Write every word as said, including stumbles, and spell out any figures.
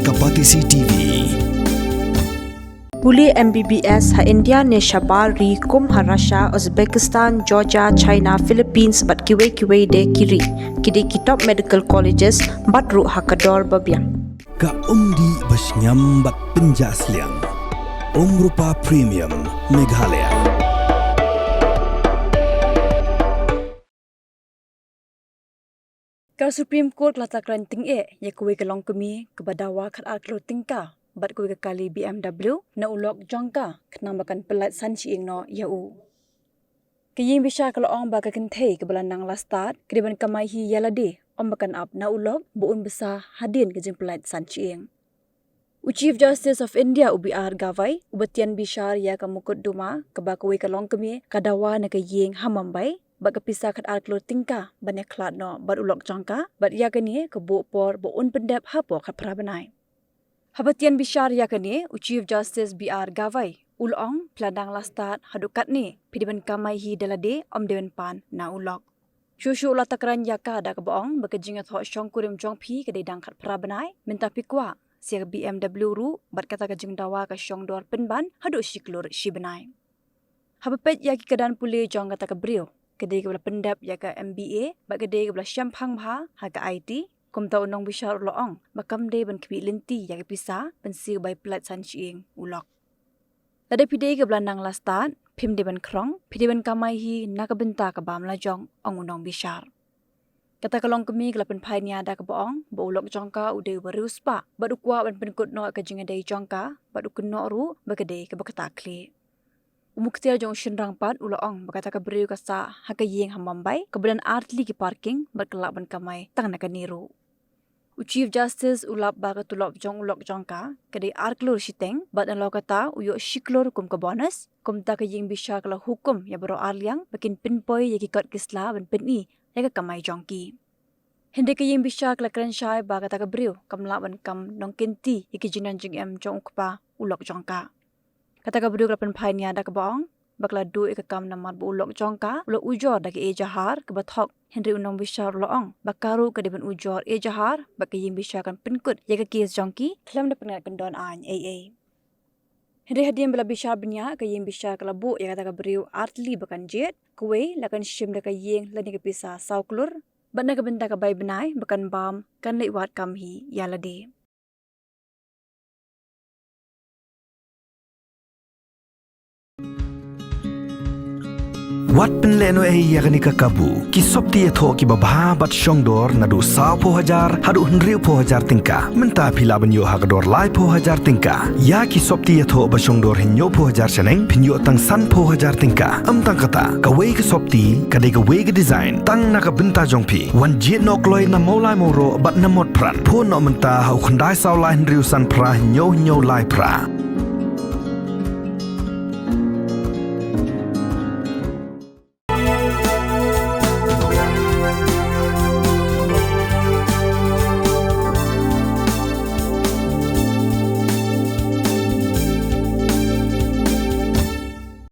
Kapatisi T V. Pule M B B S ha India ne shabar ri kum ha Russia, Uzbekistan, Georgia, China, Philippines bad kiwei kiwei de ki ri. Ki dei ki top medical colleges bad ruh ha ka dor ba biang. Ka umdih ba shngiam bad pynjah sliang. Umrupa Premium Meghalaya. Ka Supreme Court ka la takran tyngeh ïa kawei ka longkmie kaba dawa khatar klur tyngka bad kawei ka kali B M W na u lok jong ka khnang ba kan pyllait san shyieng noh ïa u. Ka ïing bishar ka la ong ba ka kynthei kaba la nang la stad ka dei ban kamai hi ïa lade, ym ba kan ap na u lok ba un bsa hadien ka jingpyllait san shyieng. U Chief Justice of India, u B R Gavai, uba tian bishar ïa ka mukotduma kaba kawei ka longkmie ka dawa na ka ïing ha Mumbai bad ka pisa khatar klur tyngka ban ïakhlad noh bad u lok jong ka, bad ïa kane ka buh por ba un pyndep hapoh khatphra bnai. Haba tian bishar ïa kane, u Chief Justice B R Gavai u la ong, phi la nang la stad haduh katne, phi dei ban kamai hi da lade, ym dei ban pan na u lok. Shuh shuh u la takran ïa ka da kaba ong ba ka jingïathoh shongkurim jong phi ka dei dang khatphra bnai, mynta phi kwah sa ka B M W ruh bad kata ka jingdawa ka shong dor pynban haduh shi klur shi bnai. Haba peit ïa ki kyrdan pule jong kata ka briew, ka dei kaba la pyndep ïa ka M B A bad ka dei kaba la shemphang bha ha ka I T, kumta u nongbishar u la ong ba kam dei ban khmih lynti ïa ka pisa ban siew bai pyllait san shyieng u lok. Lada phi dei kaba la nang la stad, phim dei ban khrong, phi dei ban kamai hi na ka bynta ka bam la jong, ong u nongbishar. Kata ka longkmie ka la pynphai nia da kaba ong ba u lok jong ka u dei uba riewspah bad u kwah ban pynkut noh ka jingïadei jong ka bad u kynnoh ruh ba ka dei kaba ktah khlieh. U muktiar jong u shynrang pat u la ong ba kata ka briew ka sah ha ka ïing ha Mumbai kaba don ar tylli ki parking bad ka lah ban kamai tang na kane ruh. U Chief Justice u lap ba ka tulop jong u lok jong ka ka dei ar klur shiteng bad nalor kata u ïoh shi klur kum ka bonus, kumta ka ïing bishar ka la hukum ïa baroh ar liang ba kin pynpoi ïa ki kot ki sla ban pyni ïa ka kamai jong ki. Hynrei ka ïing bishar ka la kren shai ba kata ka briew kam lah ban kam nongkynti ïa ki jingdon jingem jong u kpa u lok jong ka. Kata ka briew ka la pynphai nia da kaba ong ba ka la duh ïa ka kam namar ba u lok jong ka u la ujor da ka ejahar kaba thok, hynrei u nongbishar u la ong ba ka ruh ka dei ban ujor ejahar bad ka ïing bishar kan pynkut ïa ka kes jong ki khlem da pynïaid kyndon aiñ ei ei. Hynrei hadien ba la bishar bniah, ka ïing bishar ka la buh ïa kata ka briew ar tylli ba kan jied, kawei la kan shim da ka ïing lane ka pisa saw klur, bad na ka bynta ka bai bnai ba kan bam kan leit wad kam hi ïa lade. Wat pynlehnohei ïa kane ka kabu. Ki sopti ïathoh kiba bha bad shongdor naduh sawphew hajar haduh hynriewphew hajar tyngka. Mynta phi lah ban ïoh ha ka dor laiphew hajar tyngka. Ïa ki sopti ïathoh ba shongdor hynñiewphew hajar shaneng phin ïoh tang sanphew hajar tyngka. Ym tang kata, kawei ka sopti ka dei kawei ka design tang na ka bynta jong phi. Wan jied noh kloi na Mawlai Mawroh bad na Motphran. Phone noh mynta ha u khyndai saw lai hynriew san phra hynñiew hynñiew lai phra.